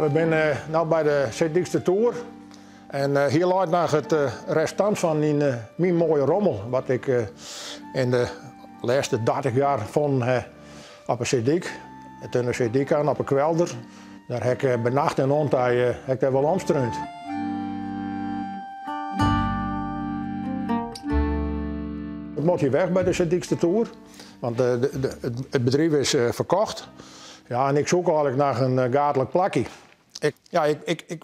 Ja, we binne no by de Seedykster Toer. En hier leit noch it restant fan myn moaie rommel, wat ik yn de lêste 30 jaar fûn ha op de Seedyk. Tsjin de Seedyk oan op de kwelder. Dêr ha ik by nacht en ûntij ha ik dêr wol omstrúnd. It moat hjir weg by de Seedykster Toer, want it bedriuw is ferkocht. Ja, en ik soek eigenlik noch in gaadlik plakje. Ik, ja, ik, ik, ik,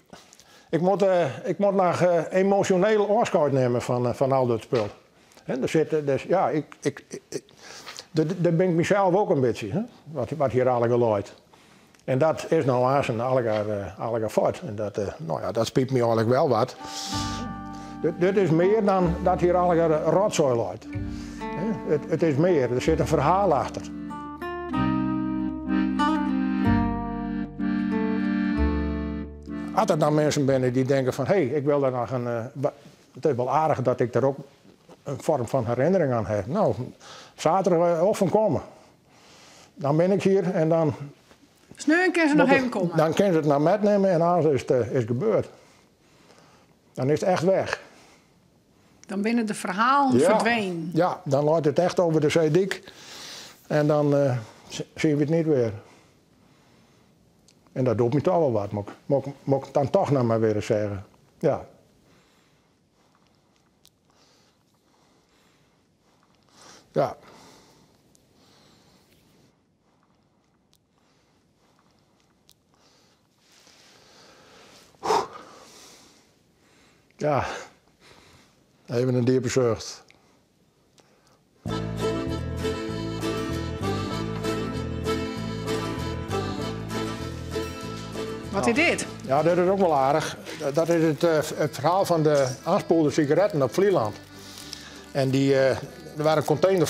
ik, moat, ik moat noch emosjoneel ôfskied nimme fan al dat spul. Hè, der sit, dus, ja, ik, ik, ik, dêr bin ik mysels ek in bytsje, hè, wat hjir allegear leit. En dat is no aanst allegear fuort. En dat, no ja, dat spyt my eigenlik wol wat. Dit is mear dan dat hjir allegear rotsoai leit. It is mear, der sit in ferhaal achter. As der dan minsken binne dy't tinke fan hé, ik wol dêr noch in. It is wol aardich dat ik dêr ek in foarm fan herinnering oan ha. No, saterdeiochtend komme. Dan bin ik hjir en dan. Sneon kinne se noch even komme. Dan kinne se it noch metnimme en alles is gebeurd. Dan is it echt weg. Dan binne de ferhalen ferdwûn. Ja, dan leit it echt oer de Seedyk. En dan sjogge we it net wer. En dat docht my dochs wol wat, moat ik dan dochs noch mar wer ris sizze. Ja. Ja. Ja. Even in diepe sucht. Wat is dit? Ja, dat is ek wol aardich. Dat is it ferhaal fan de oanspoelde sigaretten op Flylân. En dy, der wie in kontener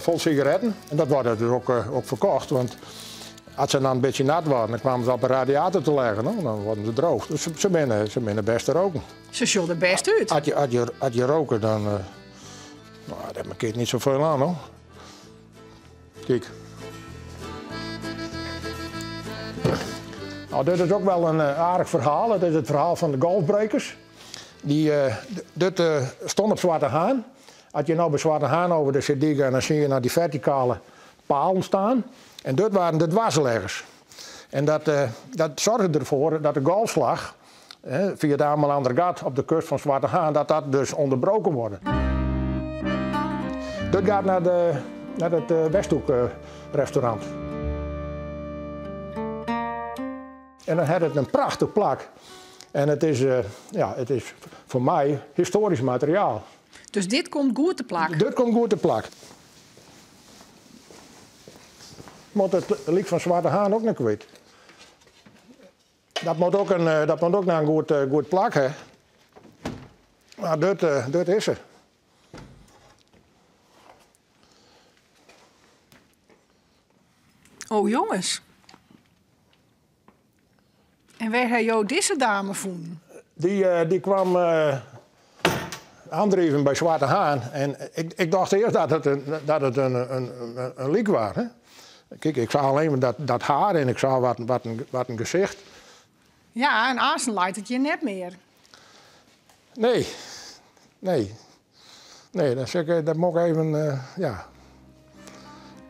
fol sigaretten. En dat waard dus ek ferkocht, want as se dan in bytsje nat wiene, dan kamen se op de radiator te lizzen, no, dan waarden se droech. Dus se binne bêst te roken. Se sjogge der bêst út. As je roke, dan. No, dêr mankearret net safolle oan, hoar. Kyk. No, dit is ek wol in aardich ferhaal. Dat is it ferhaal fan de golfbrekers. Dy, dit stond op Zwarte Haan. As je no by Zwarte Haan oer de Seedyk gean, dan sjogge je nei dy fertikale peallen stean. En dat wiene de dwerslizzers. En dat soarge derfoar dat de golfslach fia it Amelander Gat op de kust fan Zwarte Haan, dat dat dus ûnderbroken wurde. Dat giet nei it Westhoek restaurant. En dan hat it in prachtich plak. En it is, ja, it is foar my histoarysk materiaal. Dus dit komt goed te plak? Dit komt goed te plak. Moat it lyk fan Zwarte Haan ek noch kwyt. Dat moat ek nei in goed plak, hè. Mar dit is se. Oh jonges. En wêr ha jo dizze dame fûn? Dy kaam oandriven by Zwarte Haan. En ik tocht earst dat it in lyk wie. Hè? Kyk, ik seach allinnich dat hier en ik seach wat in gesicht. Ja, en aanst leit it hjir net mear. Nee, nee. Nee, dan sis ik, dat moat ik even, ja.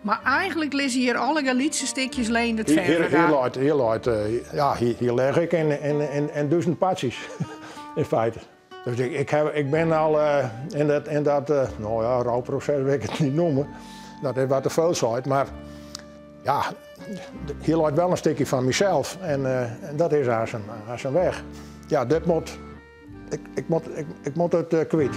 Mar eigenlik lizze hjir allegear lytse stikjes Leendert Hier, Ferwerda. hier leit, ja, hjir lis ik yn dûzen partsjes, yn feite. Dus ik bin al yn dat, no ja, rouproses wol ik it net neame. Dat is wat de folle seit, mar ja, hjir leit wol in stikje fan mysels en dat is aanst weg. Ja, dit moat, ik moat it kwyt.